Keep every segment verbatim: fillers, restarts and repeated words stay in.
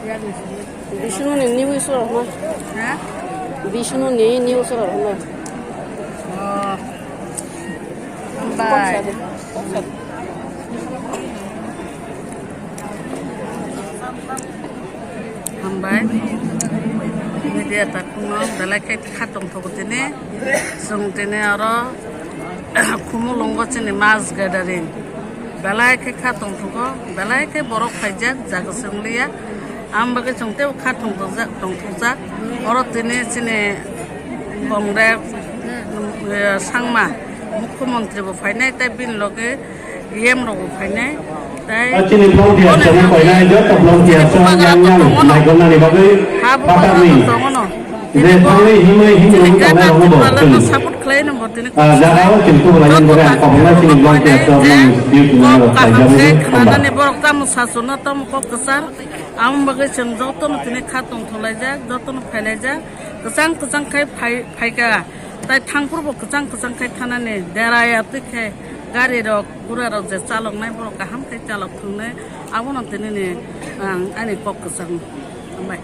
Bishnu ni new sura hwnwi. Ha? Bishnu ni new sura hwnwi. Oh. Hambai. Hambai. Media takhukno belai khe kha tongthogo tini. Chwng tini oro Khumulwngo chini mass gathering. Belai khe kha tongthogo, belai khe borok phaijak, jaga se wngliya. Ang bagwi chwng teibo kha tongthokjak, tongthokjak. Oro tini chini Congress, eh, Sangma Mukhyamantri bo phainai, tei bini loge E M rok bo phainai. Tei chini volunteer bono rok phainai, joto volunteer chini rok bubagra yang rok yang tongo no. Naikolnani bagwi ha, bubagra phatarni rok tongo no. Je thangwi himwi himwi tini tongnai rokno bo Tripura chwng, support khlaino bo tini ah, jaga o chwng tubu lainani bagwi ang kobolnai chini volunteer rok nang duty nang rok khlaijagwi hambai. Kok kaham khe khnanani borok tamo sachwrwngno tamo kok kwchar. Amo bagwi chwng jotono tini kha tongthok laijak, jotono phai laijak. Kwchang kwchang khai phai, phaikha. Tai thangphuru bo kwchang kwchang khai thanani. Dera ya twi khe gari rok, gura rok je chaloknai borok kaham khai chalok thungnai. Abono tini ni ang ani kok kwchang. Hambai.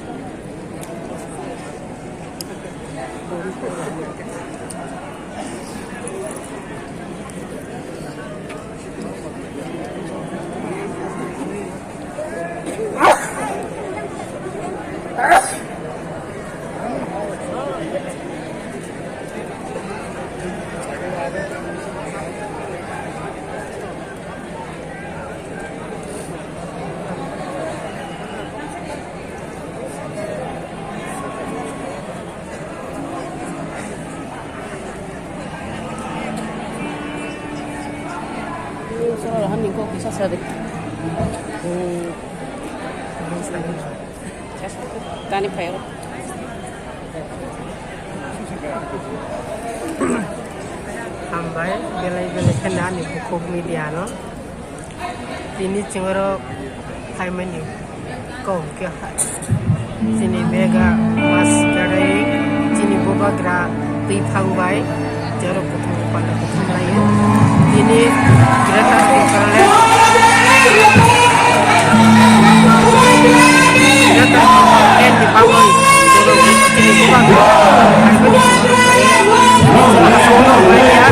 Tani phai. Hambai, belai belai kheno ani bukhuk media no. Tini chwng oro phaimani kok hwnkhe ha. Chini mega mass gathering, chini bubagra twi phang bai, jorok kuthum panda kuthum laio. Tini Greater Tipraland, Greater Tipraland ni bagwi jorok chini bubagra phaimani kok hwnkhe ha.